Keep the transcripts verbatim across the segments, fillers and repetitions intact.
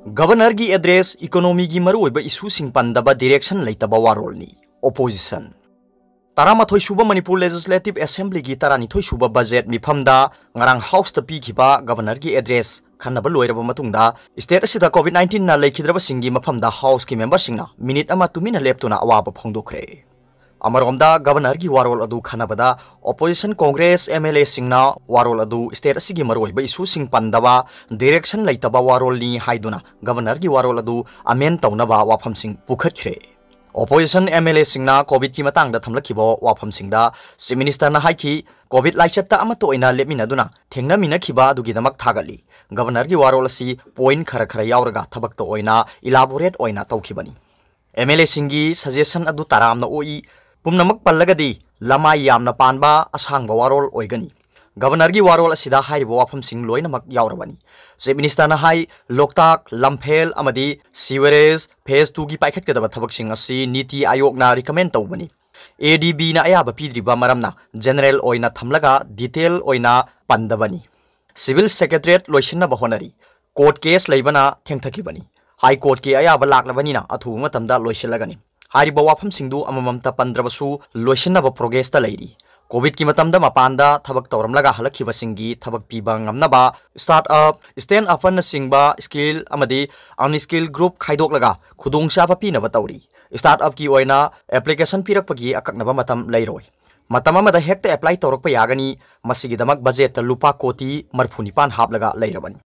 Governorꯒꯤ address economyꯒꯤ ꯃꯔꯨꯑꯣꯏꯕ issueꯁꯤꯡ ꯄꯟꯗꯕ direction ꯂꯩꯇꯕ ꯋꯥꯔꯣꯜꯅꯤ꯫ Opposition꯫ ꯇꯔꯥꯃꯥꯊꯣꯏ ꯁꯨꯕ Manipur Legislative Assemblyꯒꯤ ꯇꯔꯥꯅꯤꯊꯣꯏ ꯁꯨꯕ budget ꯃꯤꯐꯝꯗ ꯉꯔꯥꯡ Houseꯇ ꯄꯤꯈꯤꯕ Governorꯒꯤ address ꯈꯟꯅꯕ ꯂꯣꯏꯔꯕ ꯃꯇꯨꯡꯗ state ꯑꯁꯤꯗ COVID nineteenꯅ ꯂꯩꯈꯤꯗ꯭ꯔꯕꯁꯤꯡꯒꯤ ꯃꯐꯝꯗ Houseꯀꯤ memberꯁꯤꯡꯅ minute ꯑꯃ ꯇꯨꯃꯤꯟꯅ ꯂꯦꯞꯇꯨꯅ ꯑꯋꯥꯕ ꯐꯣꯡꯗꯣꯛꯈ꯭ꯔꯦ꯫ ꯑꯃꯔꯣꯝꯗ Governorꯒꯤ ꯋꯥꯔꯣꯜ ꯑꯗꯨ ꯈꯟꯅꯕꯗ opposition Congress MLAꯁꯤꯡꯅ ꯋꯥꯔꯣꯜ ꯑꯗꯨ state ꯑꯁꯤꯒꯤ ꯃꯔꯨꯑꯣꯏꯕ issueꯁꯤꯡ ꯄꯟꯗꯕ direction ꯂꯩꯇꯕ ꯋꯥꯔꯣꯜꯅꯤ ꯍꯥꯏꯗꯨꯅ Governorꯒꯤ ꯋꯥꯔꯣꯜ ꯑꯗꯨ amend ꯇꯧꯅꯕ ꯋꯥꯐꯝꯁꯤꯡ ꯄꯨꯈꯠꯈ꯭ꯔꯦ꯫ Opposition MLAꯁꯤꯡꯅ COVIDꯀꯤ ꯃꯇꯥꯡꯗ ꯊꯝꯂꯛꯈꯤꯕ ꯋꯥꯐꯝꯁꯤꯡꯗ Chief Ministerꯅ ꯍꯥꯏꯈꯤ, COVID ꯂꯥꯏꯆꯠꯇ ꯑꯃꯠꯇ ꯑꯣꯏꯅ ꯂꯦꯞꯃꯤꯟꯅꯗꯨꯅ ꯊꯦꯡꯅꯃꯤꯟꯅꯈꯤꯕ ꯑꯗꯨꯒꯤꯗꯃꯛ ꯊꯥꯒꯠꯂꯤ꯫ Governorꯒꯤ ꯋꯥꯔꯣꯜ ꯑꯁꯤ point ꯈꯔ ꯈꯔ ꯌꯥꯎꯔꯒ ꯊꯕꯛꯇ ꯑꯣꯏꯅ elaborate ꯑꯣꯏꯅ ꯇꯧꯈꯤꯕꯅꯤ꯫ MLAꯁꯤꯡꯒꯤ suggestion ꯑꯗꯨ ꯇꯔꯥꯝꯅ ꯑꯣꯛꯏ꯫ ꯄꯨꯝꯅꯃꯛ ꯄꯜꯂꯒꯗꯤ ꯂꯃꯥꯏ ꯌꯥꯝꯅ ꯄꯥꯟꯕ ꯑꯁꯥꯡꯕ ꯋꯥꯔꯣꯜ ꯑꯣꯏꯒꯅꯤ꯫ Governorꯒꯤ ꯋꯥꯔꯣꯜ ꯑꯁꯤꯗ ꯍꯥꯏꯔꯤꯕ ꯋꯥꯐꯝꯁꯤꯡ ꯂꯣꯏꯅꯃꯛ ꯌꯥꯎꯔꯕꯅꯤ꯫ Chief Ministerꯅ ꯍꯥꯏ, ꯂꯣꯛꯇꯥꯛ, ꯂꯝꯐꯦꯜ ꯑꯃꯗꯤ sewerage phase twoꯒꯤ ꯄꯥꯏꯈꯠꯀꯗꯕ ꯊꯕꯛꯁꯤꯡ ꯑꯁꯤ NITI Aayogꯅ recommend ꯇꯧꯕꯅꯤ꯫ ADBꯅ ꯑꯌꯥꯕ ꯄꯤꯗ꯭ꯔꯤꯕ ꯃꯔꯝꯅ general ꯑꯣꯏꯅ ꯊꯝꯂꯒ detail ꯑꯣꯏꯅ ꯄꯟꯗꯕꯅꯤ꯫ Civil Secretariat ꯂꯣꯏꯁꯤꯟꯅꯕ ꯍꯣꯠꯅꯔꯤ꯫ Court case ꯂꯩꯕꯅ ꯊꯦꯡꯊꯈꯤꯕꯅꯤ꯫ High Courtꯀꯤ ꯑꯌꯥꯕ ꯂꯥꯛꯂꯕꯅꯤꯅ ꯑꯊꯨꯕ ꯃꯇꯝꯗ ꯂꯣꯏꯁꯤꯜꯂꯒꯅꯤ꯫ ꯍꯥꯏꯔꯤꯕ ꯋꯥꯐꯝꯁꯤꯡꯗꯨ ꯑꯃꯃꯝꯇ ꯄꯟꯗ꯭ꯔꯕꯁꯨ ꯂꯣꯏꯁꯤꯟꯅꯕ progressꯇ ꯂꯩꯔꯤ꯫ COVIDꯀꯤ ꯃꯇꯝꯗ ꯃꯄꯥꯟꯗ ꯊꯕꯛ ꯇꯧꯔꯝꯂꯒ ꯍꯜꯂꯛꯈꯤꯕꯁꯤꯡꯒꯤ ꯊꯕꯛ ꯄꯤꯕ ꯉꯝꯅꯕ start up, stand upꯅꯆꯤꯡꯕ skill ꯑꯃꯗꯤ unskilled group ꯈꯥꯏꯗꯣꯛꯂꯒ ꯈꯨꯗꯣꯡꯆꯥꯕ ꯄꯤꯅꯕ ꯇꯧꯔꯤ꯫ Start upꯀꯤ ꯑꯣꯏꯅ application ꯄꯤꯔꯛꯄꯒꯤ ꯑꯀꯛꯅꯕ ꯃꯇꯝ ꯂꯩꯔꯣꯏ꯫ ꯃꯇꯝ ꯑꯃꯗ ꯍꯦꯛꯇ apply ꯇꯧꯔꯛꯄ ꯌꯥꯒꯅꯤ꯫ ꯃꯁꯤꯒꯤꯗꯃꯛ budgetꯇ ꯂꯨꯄꯥ ꯀꯣꯇꯤ ꯃꯔꯤꯐꯨ ꯅꯤꯄꯥꯟ ꯍꯥꯞꯂꯒ ꯂꯩꯔꯕꯅꯤ꯫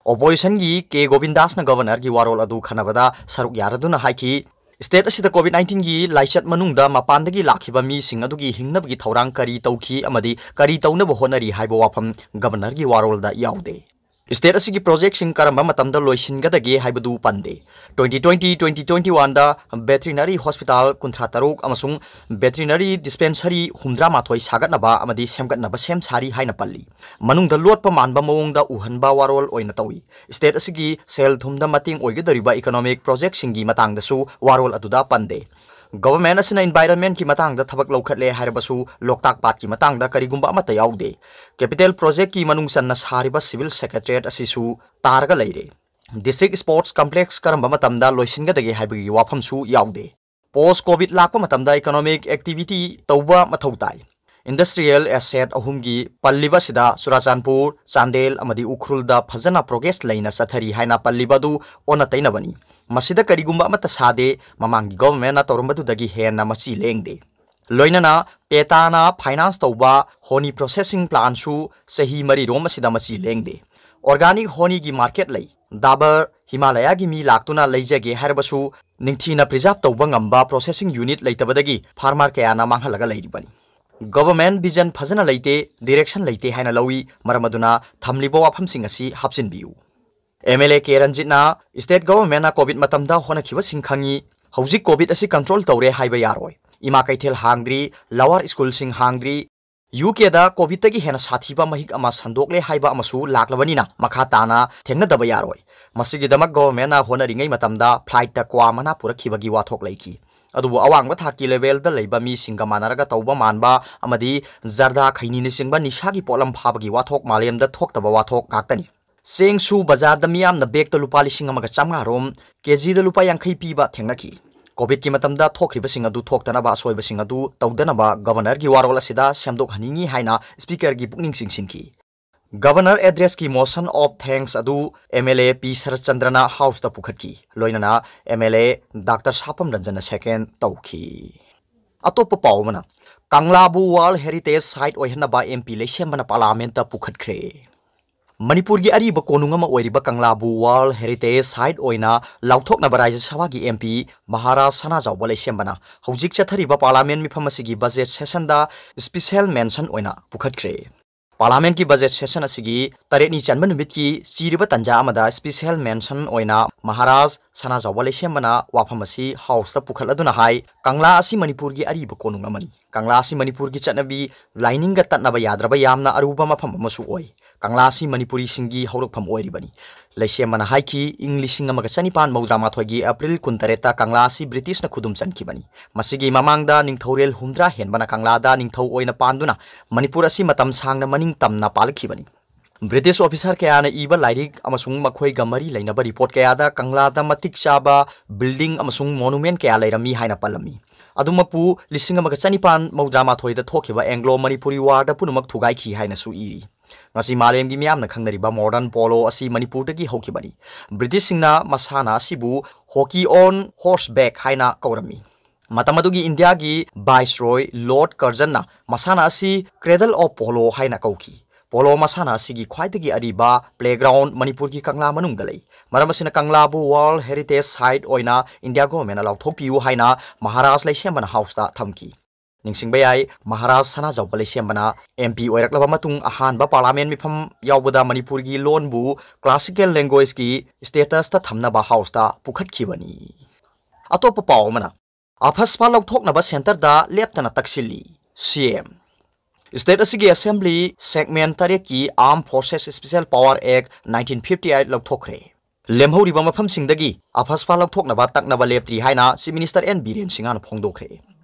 Oppositionꯒꯤ ꯀꯦ ꯒꯣꯕꯤꯟꯗꯥꯁꯅ Governorꯒꯤ ꯋꯥꯔꯣꯜ ꯑꯗꯨ ꯈꯟꯅꯕꯗ ꯁꯔꯨꯛ ꯌꯥꯔꯗꯨꯅ ꯍꯥꯏꯈꯤ, state ꯑꯁꯤꯗ COVID nineteenꯒꯤ ꯂꯥꯏꯆꯠ ꯃꯅꯨꯡꯗ ꯃꯄꯥꯟꯗꯒꯤ ꯂꯥꯛꯈꯤꯕ ꯃꯤꯁꯤꯡ ꯑꯗꯨꯒꯤ ꯍꯤꯡꯅꯕꯒꯤ ꯊꯧꯔꯥꯡ ꯀꯔꯤ ꯇꯧꯈꯤ ꯑꯃꯗꯤ ꯀꯔꯤ ꯇꯧꯅꯕ ꯍꯣꯠꯅꯔꯤ ꯍꯥꯏꯕ ꯋꯥꯐꯝ Governorꯒꯤ ꯋꯥꯔꯣꯜꯗ ꯌꯥꯎꯗꯦ꯫ State ꯑꯁꯤꯒꯤ projectꯁꯤꯡ ꯀꯔꯝꯕ ꯃꯇꯝꯗ ꯂꯣꯏꯁꯤꯟꯒꯗꯒꯦ ꯍꯥꯏꯕꯗꯨ ꯄꯟꯗꯦ꯫ Twenty twenty, twenty twenty-oneꯗ veterinary hospital ꯀꯨꯟꯊ꯭ꯔꯥ ꯇꯔꯨꯛ ꯑꯃꯁꯨꯡ veterinary dispensary ꯍꯨꯝꯗ꯭ꯔꯥ ꯃꯥꯊꯣꯏ ꯁꯥꯒꯠꯅꯕ ꯑꯃꯗꯤ ꯁꯦꯝꯒꯠꯅꯕ ꯁꯦꯝ ꯁꯥꯔꯤ ꯍꯥꯏꯅ ꯄꯜꯂꯤ꯫ ꯃꯅꯨꯡꯗ ꯂꯣꯠꯄ ꯃꯥꯟꯕ ꯃꯑꯣꯡꯗ ꯎꯍꯟꯕ ꯋꯥꯔꯣꯜ ꯑꯣꯏꯅ ꯇꯧꯏ꯫ State ꯑꯁꯤꯒꯤ ꯁꯦꯜ ꯊꯨꯝꯗ ꯃꯇꯦꯡ ꯑꯣꯏꯒꯗꯧꯔꯤꯕ economic projectꯁꯤꯡꯒꯤ ꯃꯇꯥꯡꯗꯁꯨ ꯋꯥꯔꯣꯜ ꯑꯗꯨꯗ ꯄꯟꯗꯦ꯫ Government ꯑꯁꯤꯅ environmentꯀꯤ ꯃꯇꯥꯡꯗ ꯊꯕꯛ ꯂꯧꯈꯠꯂꯦ ꯍꯥꯏꯔꯕꯁꯨ ꯂꯣꯛꯇꯥꯛ ꯄꯥꯠꯀꯤ ꯃꯇꯥꯡꯗ ꯀꯔꯤꯒꯨꯝꯕ ꯑꯃꯠꯇ ꯌꯥꯎꯗꯦ꯫ Capital projectꯀꯤ ꯃꯅꯨꯡ ꯆꯟꯅ ꯁꯥꯔꯤꯕ Civil Secretariat ꯑꯁꯤꯁꯨ ꯇꯥꯔꯒ ꯂꯩꯔꯦ꯫ District Sports Complex ꯀꯔꯝꯕ ꯃꯇꯝꯗ ꯂꯣꯏꯁꯤꯟꯒꯗꯒꯦ ꯍꯥꯏꯕꯒꯤ ꯋꯥꯐꯝꯁꯨ ꯌꯥꯎꯗꯦ꯫ Post COVID ꯂꯥꯛꯄ ꯃꯇꯝꯗ economic activity ꯇꯧꯕ ꯃꯊꯧ ꯇꯥꯏ꯫ Industrial asset ꯑꯍꯨꯝꯒꯤ ꯄꯜꯂꯤꯕ ꯑꯁꯤꯗ ꯆꯨꯔꯥꯆꯥꯟꯄꯨꯔ, ꯆꯥꯟꯗꯦꯜ ꯑꯃꯗꯤ ꯎꯈ꯭ꯔꯨꯜꯗ ꯐꯖꯅ progress ꯂꯩꯅ ꯆꯠꯊꯔꯤ ꯍꯥꯏꯅ ꯄꯜꯂꯤꯕ ꯑꯗꯨ ꯑꯣꯟꯅ ꯇꯩꯅꯕꯅꯤ꯫ ꯃꯁꯤꯗ ꯀꯔꯤꯒꯨꯝꯕ ꯑꯃꯠꯇ ꯁꯥꯗꯦ, ꯃꯃꯥꯡꯒꯤ governmentꯅ ꯇꯧꯔꯝꯕꯗꯨꯗꯒꯤ ꯍꯦꯟꯅ ꯃꯆꯤ ꯂꯦꯡꯗꯦ꯫ ꯂꯣꯏꯅꯅ PETAꯅ finance ꯇꯧꯕ honey processing plantꯁꯨ ꯆꯍꯤ ꯃꯔꯤꯔꯣꯝ ꯑꯁꯤꯗ ꯃꯆꯤ ꯂꯦꯡꯗꯦ꯫ Organic honeyꯒꯤ market ꯂꯩ꯫ Dabar, ꯍꯤꯃꯥꯂꯌꯥꯒꯤ ꯃꯤ ꯂꯥꯛꯇꯨꯅ ꯂꯩꯖꯒꯦ ꯍꯥꯏꯔꯕꯁꯨ ꯅꯤꯡꯊꯤꯅ preserve ꯇꯧꯕ ꯉꯝꯕ processing unit ꯂꯩꯇꯕꯗꯒꯤ farmer ꯀꯌꯥꯅ ꯃꯥꯡꯍꯜꯂꯒ ꯂꯩꯔꯤꯕꯅꯤ꯫ Government vision ꯐꯖꯅ ꯂꯩꯇꯦ, direction ꯂꯩꯇꯦ ꯍꯥꯏꯅ ꯂꯧꯏ꯫ ꯃꯔꯝ ꯑꯗꯨꯅ ꯊꯝꯂꯤꯕ ꯋꯥꯐꯝꯁꯤꯡ ꯑꯁꯤ ꯍꯥꯞꯆꯤꯟꯕꯤꯌꯨ꯫ MLA ꯀꯦ ꯔꯟꯖꯤꯠꯅ state governmentꯅ COVID ꯃꯇꯝꯗ ꯍꯣꯠꯅꯈꯤꯕꯁꯤꯡ ꯈꯪꯏ꯫ ꯍꯧꯖꯤꯛ COVID ꯑꯁꯤ control ꯇꯧꯔꯦ ꯍꯥꯏꯕ ꯌꯥꯔꯣꯏ꯫ ꯏꯃꯥ ꯀꯩꯊꯦꯜ ꯍꯥꯡꯗ꯭ꯔꯤ, lower schoolꯁꯤꯡ ꯍꯥꯡꯗ꯭ꯔꯤ, UKꯗ COVIDꯇꯒꯤ ꯍꯦꯟꯅ ꯁꯥꯊꯤꯕ ꯃꯍꯤꯛ ꯑꯃ ꯁꯟꯗꯣꯛꯂꯦ ꯍꯥꯏꯕ ꯑꯃꯁꯨ ꯂꯥꯛꯂꯕꯅꯤꯅ ꯃꯈꯥ ꯇꯥꯅ ꯊꯦꯡꯅꯗꯕ ꯌꯥꯔꯣꯏ꯫ ꯃꯁꯤꯒꯤꯗꯃꯛ governmentꯅ ꯍꯣꯠꯅꯔꯤꯉꯩ ꯃꯇꯝꯗ flightꯇ ꯀ꯭ꯋꯥ ꯃꯅꯥ ꯄꯨꯔꯛꯈꯤꯕꯒꯤ ꯋꯥꯊꯣꯛ ꯂꯩꯈꯤ꯫ ꯑꯗꯨꯕꯨ ꯑꯋꯥꯡꯕ ꯊꯥꯛꯀꯤ levelꯗ ꯂꯩꯕ ꯃꯤꯁꯤꯡꯒ ꯃꯥꯟꯅꯔꯒ ꯇꯧꯕ ꯃꯥꯟꯕ ꯑꯃꯗꯤ ꯖꯔꯗꯥ ꯈꯩꯅꯤꯅꯆꯤꯡꯕ ꯅꯤꯁꯥꯒꯤ ꯄꯣꯠꯂꯝ ꯐꯥꯕꯒꯤ ꯋꯥꯊꯣꯛ ꯃꯥꯂꯦꯝꯗ ꯊꯣꯛꯇꯕ ꯋꯥꯊꯣꯛ ꯉꯥꯛꯇꯅꯤ꯫ ꯆꯦꯡꯁꯨ ꯕꯖꯥꯔꯗ ꯃꯤꯌꯥꯝꯅ bag ꯂꯨꯄꯥ ꯂꯤꯁꯤꯡ ꯑꯃꯒ ꯆꯥꯝꯃꯉꯥ ꯔꯣꯝ, KGꯗ ꯂꯨꯄꯥ ꯌꯥꯡꯈꯩ ꯄꯤꯕ ꯊꯦꯡꯅꯈꯤ꯫ COVIDꯀꯤ ꯃꯇꯝꯗ ꯊꯣꯛꯈ꯭ꯔꯤꯕꯁꯤꯡ ꯑꯗꯨ ꯊꯣꯛꯇꯅꯕ ꯑꯁꯣꯏꯕꯁꯤꯡ ꯑꯗꯨ ꯇꯧꯗꯅꯕ governorꯒꯤ ꯋꯥꯔꯣꯜ ꯑꯁꯤꯗ ꯁꯦꯝꯗꯣꯛꯍꯟꯅꯤꯡꯏ ꯍꯥꯏꯅ speakerꯒꯤ ꯄꯨꯛꯅꯤꯡ ꯆꯤꯡꯁꯤꯟꯈꯤ꯫ Governor addressꯀꯤ motion of thanks ꯑꯗꯨ MLA ꯄꯤ ꯁꯔꯠꯆꯟꯗ꯭ꯔꯅ houseꯇ ꯄꯨꯈꯠꯈꯤ꯫ ꯂꯣꯏꯅꯅ MLA Doctor ꯁꯥꯄꯝ ꯔꯟꯖꯟꯅ second ꯇꯧꯈꯤ꯫ ꯑꯇꯣꯞꯄ ꯄꯥꯎ ꯑꯃꯅ, ꯀꯪꯂꯥꯕꯨ World Heritage Site ꯑꯣꯏꯍꯟꯅꯕ MP ꯂꯩꯁꯦꯝꯕꯅ parliamentꯇ ꯄꯨꯈꯠꯈ꯭ꯔꯦ꯫ ꯃꯅꯤꯄꯨꯔꯒꯤ ꯑꯔꯤꯕ ꯀꯣꯅꯨꯡ ꯑꯃ ꯑꯣꯏꯔꯤꯕ ꯀꯪꯂꯥꯕꯨ World Heritage Site ꯑꯣꯏꯅ ꯂꯥꯎꯊꯣꯛꯅꯕ ꯔꯥꯖ꯭ꯌ ꯁꯚꯥꯒꯤ MP ꯃꯍꯥꯔꯥꯖ ꯁꯅꯥꯖꯥꯎꯕ ꯂꯩꯁꯦꯝꯕꯅ ꯍꯧꯖꯤꯛ ꯆꯠꯊꯔꯤꯕ parliament ꯃꯤꯐꯝ ꯑꯁꯤꯒꯤ budget sessionꯗ special mention ꯑꯣꯏꯅ ꯄꯨꯈꯠꯈ꯭ꯔꯦ꯫ Parliamentꯀꯤ budget session ꯑꯁꯤꯒꯤ ꯇꯔꯦꯠꯅꯤ ꯆꯟꯕ ꯅꯨꯃꯤꯠꯀꯤ ꯆꯤꯔꯤꯕ ꯇꯟꯖꯥ ꯑꯃꯗ special mention ꯑꯣꯏꯅ ꯃꯍꯥꯔꯥꯖ ꯁꯅꯥꯖꯥꯎꯕ ꯂꯩꯁꯦꯝꯕꯅ ꯋꯥꯐꯝ ꯑꯁꯤ houseꯇ ꯄꯨꯈꯠꯂꯗꯨꯅ ꯍꯥꯏ, ꯀꯪꯂꯥ ꯑꯁꯤ ꯃꯅꯤꯄꯨꯔꯒꯤ ꯑꯔꯤꯕ ꯀꯣꯅꯨꯡ ꯑꯃꯅꯤ꯫ ꯀꯪꯂꯥ ꯑꯁꯤ ꯃꯅꯤꯄꯨꯔꯒꯤ ꯆꯠꯅꯕꯤ ꯂꯥꯏꯅꯤꯡꯒ ꯇꯠꯅꯕ ꯌꯥꯗ꯭ꯔꯕ ꯌꯥꯝꯅ ꯑꯔꯨꯕ ꯃꯐꯝ ꯑꯃꯁꯨ ꯑꯣꯏ꯫ ꯀꯪꯂꯥ ꯑꯁꯤ ꯃꯅꯤꯄꯨꯔꯤꯁꯤꯡꯒꯤ ꯍꯧꯔꯛꯐꯝ ꯑꯣꯏꯔꯤꯕꯅꯤ꯫ ꯂꯩꯁꯦꯝꯕꯅ ꯍꯥꯏꯈꯤ, ꯏꯪ ꯂꯤꯁꯤꯡ ꯑꯃꯒ ꯆꯅꯤꯄꯥꯟ ꯃꯧꯗ꯭ꯔꯥ ꯃꯥꯊꯣꯏꯒꯤ April ꯀꯨꯟꯇꯔꯦꯠꯇ ꯀꯪꯂꯥ ꯑꯁꯤ Britishꯅ ꯈꯨꯗꯨꯝ ꯆꯟꯈꯤꯕꯅꯤ꯫ ꯃꯁꯤꯒꯤ ꯃꯃꯥꯡꯗ ꯅꯤꯡꯊꯧꯔꯦꯜ ꯍꯨꯝꯗ꯭ꯔꯥ ꯍꯦꯟꯕꯅ ꯀꯪꯂꯥꯗ ꯅꯤꯡꯊꯧ ꯑꯣꯏꯅ ꯄꯥꯟꯗꯨꯅ ꯃꯅꯤꯄꯨꯔ ꯑꯁꯤ ꯃꯇꯝ ꯁꯥꯡꯅ ꯃꯅꯤꯡ ꯇꯝꯅ ꯄꯥꯜꯂꯛꯈꯤꯕꯅꯤ꯫ ꯕ꯭ꯔꯤꯇꯤꯁ ꯑꯣꯐꯤꯁꯥꯔ ꯀꯌꯥꯅ ꯏꯕ ꯂꯥꯏꯔꯤꯛ ꯑꯃꯁꯨꯡ ꯃꯈꯣꯏꯒ ꯃꯔꯤ ꯂꯩꯅꯕ ꯔꯤꯄꯣꯔꯠ ꯀꯌꯥꯗ ꯀꯪꯂꯥꯗ ꯃꯇꯤꯛ ꯆꯥꯕ ꯕꯤꯜꯗꯤꯡ ꯑꯃꯁꯨꯡ ꯃꯣꯅꯨꯃꯦꯟ ꯀꯌꯥ ꯂꯩꯔꯝꯃꯤ ꯍꯥꯏꯅ ꯄꯜꯂꯝꯃꯤ꯫ ꯑꯗꯨꯃꯛꯄꯨ ꯂꯤꯁꯤꯡ ꯑꯃꯒ ꯆꯅꯤꯄꯥꯟ ꯃꯧꯗ꯭ꯔꯥ ꯃꯥꯊꯣꯏꯗ ꯊꯣꯛꯈꯤꯕ ꯑꯦꯡꯒ꯭ꯂꯣ ꯃꯅꯤꯄꯨꯔꯤ ꯋꯥꯔꯗ ꯄꯨꯝꯅꯃꯛ ꯊꯨꯒꯥꯏꯈꯤ ꯍꯥꯏꯅꯁꯨ ꯏꯔꯤ꯫ ꯉꯁꯤ ꯃꯥꯂꯦꯝꯒꯤ ꯃꯤꯌꯥꯝꯅ ꯈꯪꯅꯔꯤꯕ ꯃꯣꯗꯔꯟ ꯄꯣꯂꯣ ꯑꯁꯤ ꯃꯅꯤꯄꯨꯔꯗꯒꯤ ꯍꯧꯈꯤꯕꯅꯤ꯫ ꯕ꯭ꯔꯤꯇꯤꯁꯁꯤꯡꯅ ꯃꯁꯥꯟꯅ ꯑꯁꯤꯕꯨ hockey on horseback ꯍꯥꯏꯅ ꯀꯧꯔꯝꯃꯤ꯫ ꯃꯇꯝ ꯑꯗꯨꯒꯤ ꯏꯟꯗꯤꯌꯥꯒꯤ ꯚꯥꯏꯁꯔꯣꯏ ꯂꯣꯔꯗ ꯀꯔꯖꯟꯅ ꯃꯁꯥꯟꯅ ꯑꯁꯤ cradle of polo ꯍꯥꯏꯅ ꯀꯧꯈꯤ꯫ ꯄꯣꯂꯣ ꯃꯁꯥꯟꯅ ꯑꯁꯤꯒꯤ ꯈ꯭ꯋꯥꯏꯗꯒꯤ ꯑꯔꯤꯕ playground ꯃꯅꯤꯄꯨꯔꯒꯤ ꯀꯪꯂꯥ ꯃꯅꯨꯡꯗ ꯂꯩ꯫ ꯃꯔꯝ ꯑꯁꯤꯅ ꯀꯪꯂꯥꯕꯨ World Heritage Site ꯑꯣꯏꯅ ꯏꯟꯗꯤꯌꯥ ꯒꯣꯚꯔꯟꯃꯦꯟꯠꯅ ꯂꯥꯎꯊꯣꯛꯄꯤꯌꯨ ꯍꯥꯏꯅ ꯃꯍꯥꯔꯥꯖ ꯂꯩꯁꯦꯝꯕꯅ ꯍꯥꯎꯁꯇ ꯊꯝꯈꯤ꯫ ꯅꯤꯡꯁꯤꯡꯕ ꯌꯥꯏ, ꯃꯍꯥꯔꯥꯖ ꯁꯅꯥꯖꯥꯎꯕ ꯂꯩꯁꯦꯝꯕꯅ M P ꯑꯣꯏꯔꯛꯂꯕ ꯃꯇꯨꯡ ꯑꯍꯥꯟꯕ ꯄꯥꯔꯂꯥꯃꯦꯟꯠ ꯃꯤꯐꯝ ꯌꯥꯎꯕꯗ ꯃꯅꯤꯄꯨꯔꯒꯤ ꯂꯣꯟꯕꯨ classical languageꯀꯤ statusꯇ ꯊꯝꯅꯕ ꯍꯥꯎꯁꯇ ꯄꯨꯈꯠꯈꯤꯕꯅꯤ꯫ ꯑꯇꯣꯞꯄ ꯄꯥꯎ ꯑꯃꯅ, ꯑꯐꯁꯄꯥ ꯂꯧꯊꯣꯛꯅꯕ ꯁꯦꯟꯇꯔꯗ ꯂꯦꯞꯇꯅ ꯇꯛꯁꯤꯜꯂꯤ, C M꯫ ꯁ꯭ꯇꯦꯠ ꯑꯁꯤꯒꯤ ꯑꯦꯁꯦꯝꯕ꯭ꯂꯤ ꯁꯦꯒꯃꯦꯟꯠ ꯇꯔꯦꯠꯀꯤ Armed Forces Special Power Act nineteen fifty eight ꯂꯧꯊꯣꯛꯈ꯭ꯔꯦ꯫ ꯂꯦꯝꯍꯧꯔꯤꯕ ꯃꯐꯝꯁꯤꯡꯗꯒꯤ ꯑꯐꯁꯄꯥ ꯂꯧꯊꯣꯛꯅꯕ ꯇꯛꯅꯕ ꯂꯦꯞꯇ꯭ꯔꯤ ꯍꯥꯏꯅ ꯆꯤꯐ ꯃꯤꯅꯤꯁꯇꯔ ꯑꯦꯟ ꯕꯤꯔꯦꯟ ꯁꯤꯡꯍꯅ ꯐꯣꯡꯗꯣꯛꯈ꯭ꯔꯦ꯫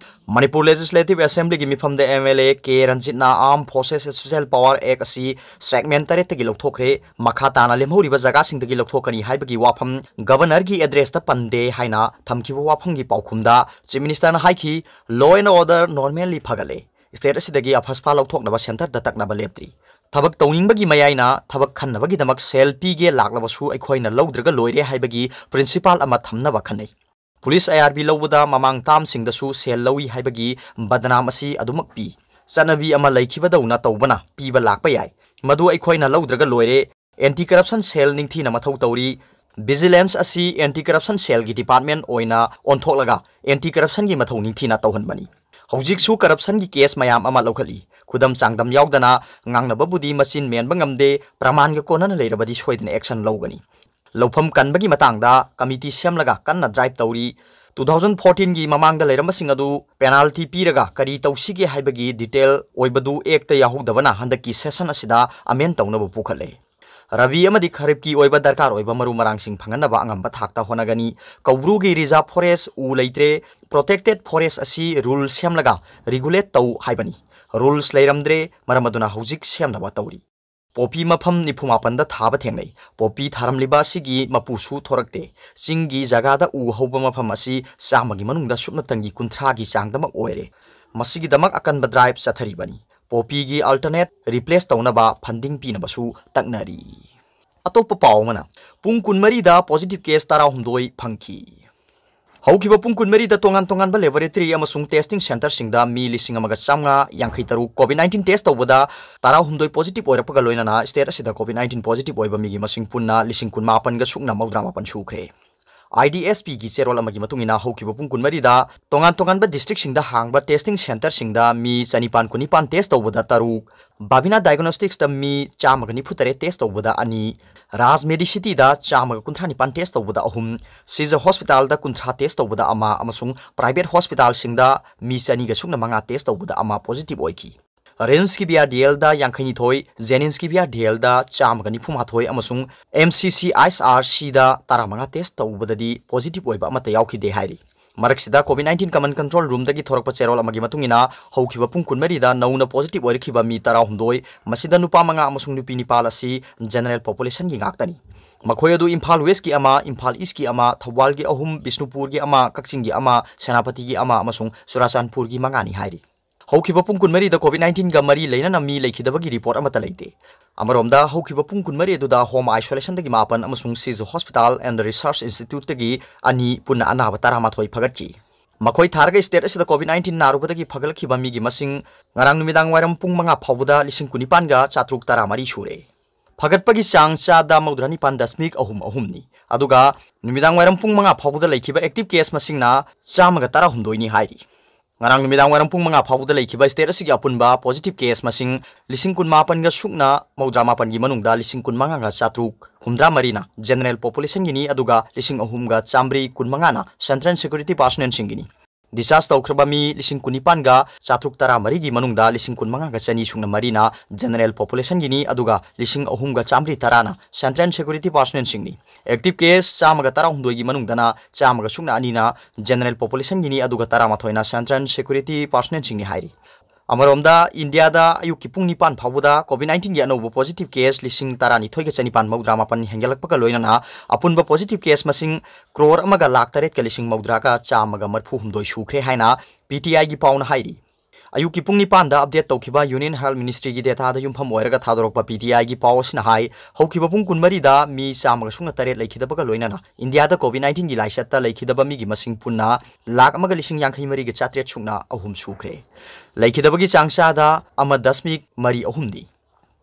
ꯃꯅꯤꯄꯨꯔ ꯂꯦꯖꯤꯁꯂꯦꯇꯤꯚ ꯑꯦꯁꯦꯝꯕ꯭ꯂꯤꯒꯤ ꯃꯤꯐꯝꯗ M L A ꯀꯦ ꯔꯟꯖꯤꯠꯅ Armed Forces Special Power Act ꯑꯁꯤ ꯁꯦꯒꯃꯦꯟꯠ ꯇꯔꯦꯠꯇꯒꯤ ꯂꯧꯊꯣꯛꯈ꯭ꯔꯦ, ꯃꯈꯥ ꯇꯥꯅ ꯂꯦꯝꯍꯧꯔꯤꯕ ꯖꯒꯥꯁꯤꯡꯗꯒꯤ ꯂꯧꯊꯣꯛꯀꯅꯤ ꯍꯥꯏꯕꯒꯤ ꯋꯥꯐꯝ ꯒꯕꯔꯅꯔꯒꯤ ꯑꯦꯗ꯭ꯔꯦꯁꯇ ꯄꯟꯗꯦ ꯍꯥꯏꯅ ꯊꯝꯈꯤꯕ ꯋꯥꯐꯝꯒꯤ ꯄꯥꯎꯈꯨꯝꯗ ꯆꯤꯐ ꯃꯤꯅꯤꯁꯇꯔꯅ ꯍꯥꯏꯈꯤ, "Law and order normally ꯐꯒꯠꯂꯦ꯫ ꯁ꯭ꯇꯦꯠ ꯑꯁꯤꯗꯒꯤ ꯑꯐꯁꯄꯥ ꯂꯧꯊꯣꯛꯅꯕ ꯁꯦꯟꯇꯔꯗ ꯇꯛꯅꯕ ꯂꯦꯞꯇ꯭ꯔꯤ꯫ ꯊꯕꯛ ꯇꯧꯅꯤꯡꯕꯒꯤ ꯃꯌꯥꯏꯅ ꯊꯕꯛ ꯈꯟꯅꯕꯒꯤꯗꯃꯛ ꯁꯦꯜ ꯄꯤꯒꯦ ꯂꯥꯛꯂꯕꯁꯨ ꯑꯩꯈꯣꯏꯅ ꯂꯧꯗ꯭ꯔꯒ ꯂꯣꯏꯔꯦ ꯍꯥꯏꯕꯒꯤ ꯄ꯭ꯔꯤꯟꯁꯤꯄꯥꯜ ꯑꯃ ꯊꯝꯅꯕ ꯈꯟꯅꯩ꯫ ꯄꯨꯂꯤꯁ I R B ꯂꯧꯕꯗ ꯃꯃꯥꯡ ꯇꯥꯝꯁꯤꯡꯗꯁꯨ ꯁꯦꯜ ꯂꯧꯏ ꯍꯥꯏꯕꯒꯤ ꯕꯗꯅꯥꯝ ꯑꯁꯤ ꯑꯗꯨꯃꯛ ꯄꯤ꯫ ꯆꯠꯅꯕꯤ ꯑꯃ ꯂꯩꯈꯤꯕꯗꯧꯅ ꯇꯧꯕꯅ ꯄꯤꯕ ꯂꯥꯛꯄ ꯌꯥꯏ꯫ ꯃꯗꯨ ꯑꯩꯈꯣꯏꯅ ꯂꯧꯗ꯭ꯔꯒ ꯂꯣꯏꯔꯦ꯫ Anti Corruption Cell ꯅꯤꯡꯊꯤꯅ ꯃꯊꯧ ꯇꯧꯔꯤ꯫ Vigilance ꯑꯁꯤ Anti Corruption Cellꯒꯤ department ꯑꯣꯏꯅ ꯑꯣꯟꯊꯣꯛꯂꯒ Anti Corruptionꯒꯤ ꯃꯊꯧ ꯅꯤꯡꯊꯤꯅ ꯇꯧꯍꯟꯕꯅꯤ꯫ ꯍꯧꯖꯤꯛꯁꯨ corruptionꯒꯤ case ꯃꯌꯥꯝ ꯑꯃ ꯂꯧꯈꯠꯂꯤ꯫ ꯈꯨꯗꯝ ꯆꯥꯡꯗꯝ ꯌꯥꯎꯗꯅ ꯉꯥꯡꯅꯕꯕꯨꯗꯤ ꯃꯆꯤꯟ ꯃꯦꯟꯕ ꯉꯝꯗꯦ, ꯄ꯭ꯔꯃꯥꯟꯒ ꯀꯣꯟꯅꯅ ꯂꯩꯔꯕꯗꯤ ꯁꯣꯏꯗꯅ action ꯂꯧꯒꯅꯤ꯫ ꯂꯧꯐꯝ ꯀꯟꯕꯒꯤ ꯃꯇꯥꯡꯗ committee ꯁꯦꯝꯂꯒ ꯀꯟꯅ drive ꯇꯧꯔꯤ꯫ Two thousand fourteenꯒꯤ ꯃꯃꯥꯡꯗ ꯂꯩꯔꯝꯕꯁꯤꯡ ꯑꯗꯨ penalty ꯄꯤꯔꯒ ꯀꯔꯤ ꯇꯧꯁꯤꯒꯦ ꯍꯥꯏꯕꯒꯤ detail ꯑꯣꯏꯕꯗꯨ actꯇ ꯌꯥꯎꯍꯧꯗꯕꯅ ꯍꯟꯗꯛꯀꯤ session ꯑꯁꯤꯗ amend ꯇꯧꯅꯕ ꯄꯨꯈꯠꯂꯦ꯫ ꯔꯕꯤ ꯑꯃꯗꯤ ꯈꯔꯤꯐꯀꯤ ꯑꯣꯏꯕ ꯗꯔꯀꯥꯔ ꯑꯣꯏꯕ ꯃꯔꯨ ꯃꯔꯥꯡꯁꯤꯡ ꯐꯪꯍꯟꯅꯕ ꯑꯉꯝꯕ ꯊꯥꯛꯇ ꯍꯣꯠꯅꯒꯅꯤ꯫ ꯀꯧꯕ꯭ꯔꯨꯒꯤ reserve forest ꯎ ꯂꯩꯇ꯭ꯔꯦ, protected forest ꯑꯁꯤ rule ꯁꯦꯝꯂꯒ regulate ꯇꯧ ꯍꯥꯏꯕꯅꯤ꯫ Rules ꯂꯩꯔꯝꯗ꯭ꯔꯦ, ꯃꯔꯝ ꯑꯗꯨꯅ ꯍꯧꯖꯤꯛ ꯁꯦꯝꯅꯕ ꯇꯧꯔꯤ꯫ ꯄꯣꯄꯤ ꯃꯐꯝ ꯅꯤꯐꯨ ꯃꯥꯄꯟꯗ ꯊꯥꯕ ꯊꯦꯡꯅꯩ꯫ ꯄꯣꯄꯤ ꯊꯥꯔꯝꯂꯤꯕ ꯑꯁꯤꯒꯤ ꯃꯄꯨꯁꯨ ꯊꯣꯔꯛꯇꯦ꯫ ꯆꯤꯡꯒꯤ ꯖꯒꯥꯗ ꯎ ꯍꯧꯕ ꯃꯐꯝ ꯑꯁꯤ ꯆꯥꯝꯃꯒꯤ ꯃꯅꯨꯡꯗ ꯁꯨꯞꯅꯇꯪꯒꯤ ꯀꯨꯟꯊ꯭ꯔꯥꯒꯤ ꯆꯥꯡꯗꯃꯛ ꯑꯣꯏꯔꯦ꯫ ꯃꯁꯤꯒꯤꯗꯃꯛ ꯑꯀꯟꯕ drive ꯆꯠꯊꯔꯤꯕꯅꯤ꯫ ꯄꯣꯄꯤꯒꯤ alternate replace ꯇꯧꯅꯕ funding ꯄꯤꯅꯕꯁꯨ ꯇꯛꯅꯔꯤ꯫ ꯑꯇꯣꯞꯄ ꯄꯥꯎ ꯑꯃꯅ, ꯄꯨꯡ ꯀꯨꯟꯃꯔꯤꯗ positive case ꯇꯔꯥꯍꯨꯝꯗꯣꯏ ꯐꯪꯈꯤ꯫ ꯍꯧꯈꯤꯕ ꯄꯨꯡ ꯀꯨꯟꯃꯔꯤꯗ ꯇꯣꯉꯥꯟ ꯇꯣꯉꯥꯟꯕ laboratory ꯑꯃꯁꯨꯡ testing centreꯁꯤꯡꯗ ꯃꯤ ꯂꯤꯁꯤꯡ ꯑꯃꯒ ꯆꯥꯝꯃꯉꯥ ꯌꯥꯡꯈꯩ ꯇꯔꯨꯛ COVID nineteen test ꯇꯧꯕꯗ ꯇꯔꯥꯍꯨꯝꯗꯣꯏ positive ꯑꯣꯏꯔꯛꯄꯒ ꯂꯣꯏꯅꯅ state ꯑꯁꯤꯗ COVID nineteen positive ꯑꯣꯏꯕ ꯃꯤꯒꯤ ꯃꯁꯤꯡ ꯄꯨꯟꯅ ꯂꯤꯁꯤꯡ ꯀꯨꯟꯃꯥꯄꯟꯒ ꯁꯨꯞꯅ ꯃꯧꯗ꯭ꯔꯥ ꯃꯥꯄꯟ ꯁꯨꯈ꯭ꯔꯦ꯫ IDSPꯒꯤ ꯆꯦꯔꯣꯜ ꯑꯃꯒꯤ ꯃꯇꯨꯡ ꯏꯟꯅ ꯍꯧꯈꯤꯕ ꯄꯨꯡ ꯀꯨꯟꯃꯔꯤꯗ ꯇꯣꯉꯥꯟ ꯇꯣꯉꯥꯟꯕ districtꯁꯤꯡꯗ ꯍꯥꯡꯕ testing centreꯁꯤꯡꯗ ꯃꯤ ꯆꯅꯤꯄꯥꯟ ꯀꯨꯟꯅꯤꯄꯥꯟ test ꯇꯧꯕꯗ ꯇꯔꯨꯛ, Bhavina Diagnosticsꯇ ꯃꯤ ꯆꯥꯝꯃꯒ ꯅꯤꯐꯨ ꯇꯔꯦꯠ test ꯇꯧꯕꯗ ꯑꯅꯤ, Raj Medicityꯗ ꯆꯥꯝꯃꯒ ꯀꯨꯟꯊ꯭ꯔꯥ ꯅꯤꯄꯥꯟ test ꯇꯧꯕꯗ ꯑꯍꯨꯝ, Sija Hospitalꯗ ꯀꯨꯟꯊ꯭ꯔꯥ test ꯇꯧꯕꯗ ꯑꯃ ꯑꯃꯁꯨꯡ private hospitalꯁꯤꯡꯗ ꯃꯤ ꯆꯅꯤꯒ ꯁꯨꯞꯅ ꯃꯉꯥ test ꯇꯧꯕꯗ ꯑꯃ positive ꯑꯣꯏꯈꯤ꯫ RIMSꯀꯤ VRDLꯗ ꯌꯥꯡꯈꯩꯅꯤꯊꯣꯏ, JNIMSꯀꯤ VRDLꯗ ꯆꯥꯝꯃꯒ ꯅꯤꯐꯨ ꯃꯥꯊꯣꯏ ꯑꯃꯁꯨꯡ MCCHRCꯗ ꯇꯔꯥꯃꯉꯥ test ꯇꯧꯕꯗꯗꯤ positive ꯑꯣꯏꯕ ꯑꯃꯠꯇ ꯌꯥꯎꯈꯤꯗꯦ ꯍꯥꯏꯔꯤ꯫ ꯃꯔꯛꯁꯤꯗ COVID nineteen Command Control Roomꯗꯒꯤ ꯊꯣꯔꯛꯄ ꯆꯦꯔꯣꯜ ꯑꯃꯒꯤ ꯃꯇꯨꯡ ꯏꯟꯅ, ꯍꯧꯈꯤꯕ ꯄꯨꯡ ꯀꯨꯟꯃꯔꯤꯗ ꯅꯧꯅ positive ꯑꯣꯏꯔꯛꯈꯤꯕ ꯃꯤ ꯇꯔꯥꯍꯨꯝꯗꯣꯏ, ꯃꯁꯤꯗ ꯅꯨꯄꯥ ꯃꯉꯥ ꯑꯃꯁꯨꯡ ꯅꯨꯄꯤ ꯅꯤꯄꯥꯜ ꯑꯁꯤ general populationꯒꯤ ꯉꯥꯛꯇꯅꯤ꯫ ꯃꯈꯣꯏ ꯑꯗꯨ ꯏꯝꯐꯥꯜ Westꯀꯤ ꯑꯃ, ꯏꯝꯐꯥꯜ Eastꯀꯤ ꯑꯃ, ꯊꯧꯕꯥꯜꯒꯤ ꯑꯍꯨꯝ, ꯕꯤꯁꯅꯨꯄꯨꯔꯒꯤ ꯑꯃ, ꯀꯛꯆꯤꯡꯒꯤ ꯑꯃ, ꯁꯦꯅꯥꯄꯇꯤꯒꯤ ꯑꯃ ꯑꯃꯁꯨꯡ ꯆꯨꯔꯥꯆꯥꯟꯄꯨꯔꯒꯤ ꯃꯉꯥꯅꯤ ꯍꯥꯏꯔꯤ꯫ ꯍꯧꯈꯤꯕ ꯄꯨꯡ ꯀꯨꯟꯃꯔꯤꯗ COVID nineteenꯒ ꯃꯔꯤ ꯂꯩꯅꯅ ꯃꯤ ꯂꯩꯈꯤꯗꯕꯒꯤ report ꯑꯃꯠꯇ ꯂꯩꯇꯦ꯫ ꯑꯃꯔꯣꯝꯗ, ꯍꯧꯈꯤꯕ ꯄꯨꯡ ꯀꯨꯟꯃꯔꯤ ꯑꯗꯨꯗ home isolationꯗꯒꯤ ꯃꯥꯄꯟ ꯑꯃꯁꯨꯡ Sija Hospital and Research Instituteꯇꯒꯤ ꯑꯅꯤ, ꯄꯨꯟꯅ ꯑꯅꯥꯕ ꯇꯔꯥꯃꯥꯊꯣꯏ ꯐꯒꯠꯈꯤ꯫ ꯃꯈꯣꯏ ꯊꯥꯔꯒ state ꯑꯁꯤꯗ COVID nineteen ꯅꯥꯔꯨꯕꯗꯒꯤ ꯐꯒꯠꯂꯛꯈꯤꯕ ꯃꯤꯒꯤ ꯃꯁꯤꯡ ꯉꯔꯥꯡ ꯅꯨꯃꯤꯗꯥꯡ ꯋꯥꯏꯔꯝ ꯄꯨꯡ ꯃꯉꯥ ꯐꯥꯎꯕꯗ ꯂꯤꯁꯤꯡ ꯀꯨꯟꯅꯤꯄꯥꯟꯒ ꯆꯥꯇ꯭ꯔꯨꯛ ꯇꯔꯥꯃꯔꯤ ꯁꯨꯔꯦ꯫ ꯐꯒꯠꯄꯒꯤ ꯆꯥꯡ ꯆꯥꯗ ꯃꯧꯗ꯭ꯔꯥ ꯅꯤꯄꯥꯟ ꯗꯁꯃꯤꯛ ꯑꯍꯨꯝ ꯑꯍꯨꯝꯅꯤ꯫ ꯑꯗꯨꯒ ꯅꯨꯃꯤꯗꯥꯡ ꯋꯥꯏꯔꯝ ꯄꯨꯡ ꯃꯉꯥ ꯐꯥꯎꯕꯗ ꯂꯩꯈꯤꯕ active case ꯃꯁꯤꯡꯅ ꯆꯥꯝꯃꯒ ꯇꯔꯥꯍꯨꯝꯗꯣꯏꯅꯤ ꯍꯥꯏꯔꯤ꯫ ꯉꯔꯥꯡ ꯅꯨꯃꯤꯗꯥꯡ ꯋꯥꯏꯔꯝ ꯄꯨꯡ ꯃꯉꯥ ꯐꯥꯎꯕꯗ ꯂꯩꯈꯤꯕ state ꯑꯁꯤꯒꯤ ꯑꯄꯨꯟꯕ positive case ꯃꯁꯤꯡ ꯂꯤꯁꯤꯡ ꯀꯨꯟꯃꯥꯄꯟꯒ ꯁꯨꯞꯅ ꯃꯧꯗ꯭ꯔꯥ ꯃꯥꯄꯟꯒꯤ ꯃꯅꯨꯡꯗ ꯂꯤꯁꯤꯡ ꯀꯨꯟꯃꯉꯥꯒ ꯆꯥꯇ꯭ꯔꯨꯛ ꯍꯨꯝꯗ꯭ꯔꯥ ꯃꯔꯤꯅ general populationꯒꯤꯅꯤ, ꯑꯗꯨꯒ ꯂꯤꯁꯤꯡ ꯑꯍꯨꯝꯒ ꯆꯥꯝꯃꯔꯤ ꯀꯨꯟꯃꯉꯥꯅ central security personnelꯁꯤꯡꯒꯤꯅꯤ꯫ Discharge ꯇꯧꯈ꯭ꯔꯕ ꯃꯤ ꯂꯤꯁꯤꯡ ꯀꯨꯟꯅꯤꯄꯥꯟꯒ ꯆꯥꯇ꯭ꯔꯨꯛ ꯇꯔꯥꯃꯔꯤꯒꯤ ꯃꯅꯨꯡꯗ ꯂꯤꯁꯤꯡ ꯀꯨꯟꯃꯉꯥꯒ ꯆꯅꯤ ꯁꯨꯞꯅ ꯃꯔꯤꯅ general populationꯒꯤꯅꯤ, ꯑꯗꯨꯒ ꯂꯤꯁꯤꯡ ꯑꯍꯨꯝꯒ ꯆꯥꯝꯃꯔꯤ ꯇꯔꯥꯅ central security personnelꯁꯤꯡꯅꯤ꯫ Active case ꯆꯥꯝꯃꯒ ꯇꯔꯥꯍꯨꯝꯗꯣꯏꯒꯤ ꯃꯅꯨꯡꯗꯅ ꯆꯥꯝꯃꯒ ꯁꯨꯞꯅ ꯑꯅꯤꯅ general populationꯒꯤꯅꯤ, ꯑꯗꯨꯒ ꯇꯔꯥꯃꯥꯊꯣꯏꯅ central security personnelꯁꯤꯡꯅꯤ ꯍꯥꯏꯔꯤ꯫ ꯑꯃꯔꯣꯝꯗ, ꯏꯟꯗꯤꯌꯥꯗ ꯑꯌꯨꯛꯀꯤ ꯄꯨꯡ ꯅꯤꯄꯥꯟ ꯐꯥꯎꯕꯗ COVID nineteenꯒꯤ ꯑꯅꯧꯕ positive case ꯂꯤꯁꯤꯡ ꯇꯔꯥꯅꯤꯊꯣꯏꯒ ꯆꯅꯤꯄꯥꯟ ꯃꯧꯗ꯭ꯔꯥ ꯃꯥꯄꯟ ꯍꯦꯟꯒꯠꯂꯛꯄꯒ ꯂꯣꯏꯅꯅ ꯑꯄꯨꯟꯕ positive case ꯃꯁꯤꯡ ꯀ꯭ꯔꯣꯔ ꯑꯃꯒ ꯂꯥꯈ ꯇꯔꯦꯠꯀ ꯂꯤꯁꯤꯡ ꯃꯧꯗ꯭ꯔꯥꯒ ꯆꯥꯝꯃꯒ ꯃꯔꯤꯐꯨ ꯍꯨꯝꯗꯣꯏ ꯁꯨꯈ꯭ꯔꯦ ꯍꯥꯏꯅ PTIꯒꯤ ꯄꯥꯎꯅ ꯍꯥꯏꯔꯤ꯫ ꯑꯌꯨꯛꯀꯤ ꯄꯨꯡ ꯅꯤꯄꯥꯟꯗ update ꯇꯧꯈꯤꯕ Union Health Ministryꯒꯤ dataꯗ ꯌꯨꯝꯐꯝ ꯑꯣꯏꯔꯒ ꯊꯥꯗꯣꯔꯛꯄ PTIꯒꯤ ꯄꯥꯎ ꯑꯁꯤꯅ ꯍꯥꯏ, ꯍꯧꯈꯤꯕ ꯄꯨꯡ ꯀꯨꯟꯃꯔꯤꯗ ꯃꯤ ꯆꯥꯝꯃꯒ ꯁꯨꯞꯅ ꯇꯔꯦꯠ ꯂꯩꯈꯤꯗꯕꯒ ꯂꯣꯏꯅꯅ ꯏꯟꯗꯤꯌꯥꯗ COVID nineteenꯒꯤ ꯂꯥꯏꯆꯠꯇ ꯂꯩꯈꯤꯗꯕ ꯃꯤꯒꯤ ꯃꯁꯤꯡ ꯄꯨꯟꯅ ꯂꯥꯈ ꯑꯃꯒ ꯂꯤꯁꯤꯡ ꯌꯥꯡꯈꯩ ꯃꯔꯤꯒ ꯆꯥꯇ꯭ꯔꯦꯠ ꯁꯨꯞꯅ ꯑꯍꯨꯝ ꯁꯨꯈ꯭ꯔꯦ꯫ ꯂꯩꯈꯤꯗꯕꯒꯤ ꯆꯥꯡ ꯆꯥꯗ ꯑꯃ ꯗꯁꯃꯤꯛ ꯃꯔꯤ ꯑꯍꯨꯝꯅꯤ꯫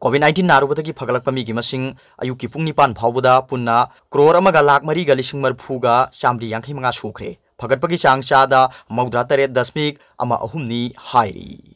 COVID nineteen ꯅꯥꯔꯨꯕꯗꯒꯤ ꯐꯒꯠꯂꯛꯄ ꯃꯤꯒꯤ ꯃꯁꯤꯡ ꯑꯌꯨꯛꯀꯤ ꯄꯨꯡ ꯅꯤꯄꯥꯟ ꯐꯥꯎꯕꯗ ꯄꯨꯟꯅ ꯀ꯭ꯔꯣꯔ ꯑꯃꯒ ꯂꯥꯈ ꯃꯔꯤꯒ ꯂꯤꯁꯤꯡ ꯃꯔꯤꯐꯨꯒ ꯆꯥꯝꯃꯔꯤ ꯌꯥꯡꯈꯩ ꯃꯉꯥ ꯁꯨꯈ꯭ꯔꯦ꯫ ꯐꯒꯠꯄꯒꯤ ꯆꯥꯡ ꯆꯥꯗ ꯃꯧꯗ꯭ꯔꯥ ꯇꯔꯦꯠ ꯗꯁꯃꯤꯛ ꯑꯃ ꯑꯍꯨꯝꯅꯤ ꯍꯥꯏꯔꯤ꯫